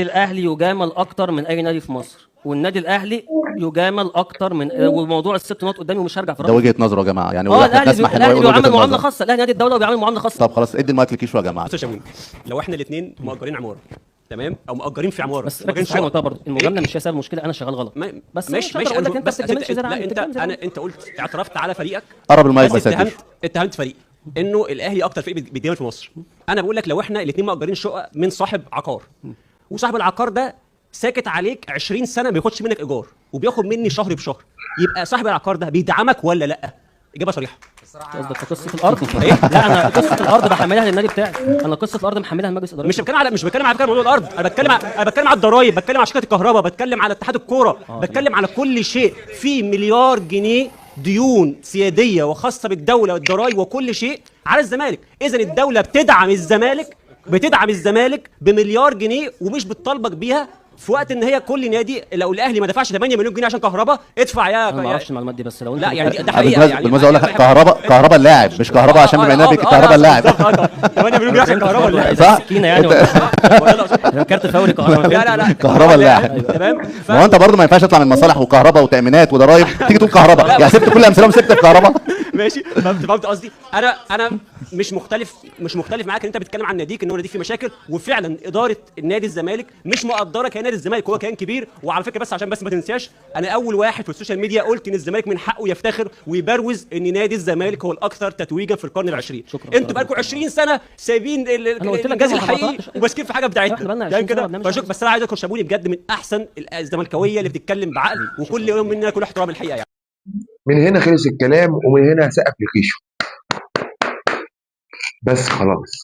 الاهلي يجامل اكتر من اي نادي في مصر، والنادي الاهلي يجامل اكتر من، وموضوع الست نقط قدامي ومش هرجع في ده رأيي. وجهه نظره يا جماعة، يعني واحنا الاهلي بنسمح ان هو الاهلي يقول وجهه بيعامل معاملة النظر. خاصة، الاهلي نادي الدولة وبيعامل معاملة خاصة. طب خلاص ادي المايك لكيشو يا جماعة. بص يا شابون، لو احنا الاثنين مأجرين عمارة، تمام، او مأجرين في عمارة، بس مأجرين ركز في حاجة شقق. قلتها برضه، المجاملة مش هي سبب المشكلة، انا شغال غلط. بس ماشي مش ماشي، هقدر اقول لك انت بس ما بتتجاملش زيادة لا عني، انت بتتجامل زيادة انا عني. انت قلت اعترفت على فريقك، قرب المايك بس بس يا كيشو. اتهمت فريق انه الاهلي اكتر فريق بيتجامل في مصر. انا بقول لك لو احنا الاثنين مأجرين شقق من صاحب عقار، وصاحب العقار ده ساكت عليك 20 سنة ما بياخدش منك ايجار وبياخد مني شهر بشهر، يبقى صاحب العقار ده بيدعمك ولا لا؟ اجابه صريحه. قصدك في قصة الارض؟ لا انا قصة الارض بحملها للنادي بتاعي، انا قصة الارض محملها لمجلس ادارة. مش بتكلم على فكرة موضوع الارض، انا بتكلم على الضرايب، بتكلم على شركة الكهرباء، بتكلم على اتحاد الكورة، بتكلم على كل شيء. في مليار جنيه ديون سيادية وخاصة بالدولة والضرايب وكل شيء على الزمالك. اذا الدولة بتدعم الزمالك، بتدعم الزمالك بمليار جنيه ومش بتطالبك بيها، في وقت ان هي كل نادي لو الاهلي ما دفعش 8 مليون جنيه عشان كهرباء ادفع يا انا ما اعرفش المعلومات دي، بس لو انت لا يعني ده حقيقة يعني. بالمناسبة اقول لك كهرباء اللاعب، مش كهرباء عشان بما انها كهرباء اللاعب. 8 مليون جنيه عشان كهرباء اللاعب. صح؟ سكينة يعني ولا كارت فوري كهرباء؟ لا لا لا، كهرباء اللاعب. تمام. ما هو انت برضه ما ينفعش تطلع من مصالح وكهرباء وتامينات وضرايب تيجي تقول كهرباء، يعني سبت كل الامثلة ومسكت في كهرباء. ماشي، فهمت قصدي. انا مش مختلف معاك ان انت بتتكلم عن ناديك ان هو ناديك فيه مشاكل، وفعلا ادارة النادي الزمالك مش مقدره كيان نادي الزمالك، هو كيان كبير. وعلى فكرة بس عشان بس ما تنساش، انا اول واحد في السوشيال ميديا قلت ان الزمالك من حقه يفتخر ويبروز ان نادي الزمالك هو الاكثر تتويجا في القرن العشرين. شكرا. انتوا بقالكم 20 سنة سايبين أنا قلت لك الانجاز أنا ما الحقيقي اعترضتش. وماسكين في حاجة إحنا بتاعتنا. بقالنا تمام 20 سنة كده. ما بنعملش فشوف حاجة. بس انا عايز اشكر شابوني بجد، من احسن الزملكاويه اللي بتتكلم بعقل، وكل يوم مننا كل احترام الحقيقة يعني. من هنا خلص الكلام، ومن هنا سقف لكيشو بس خلاص.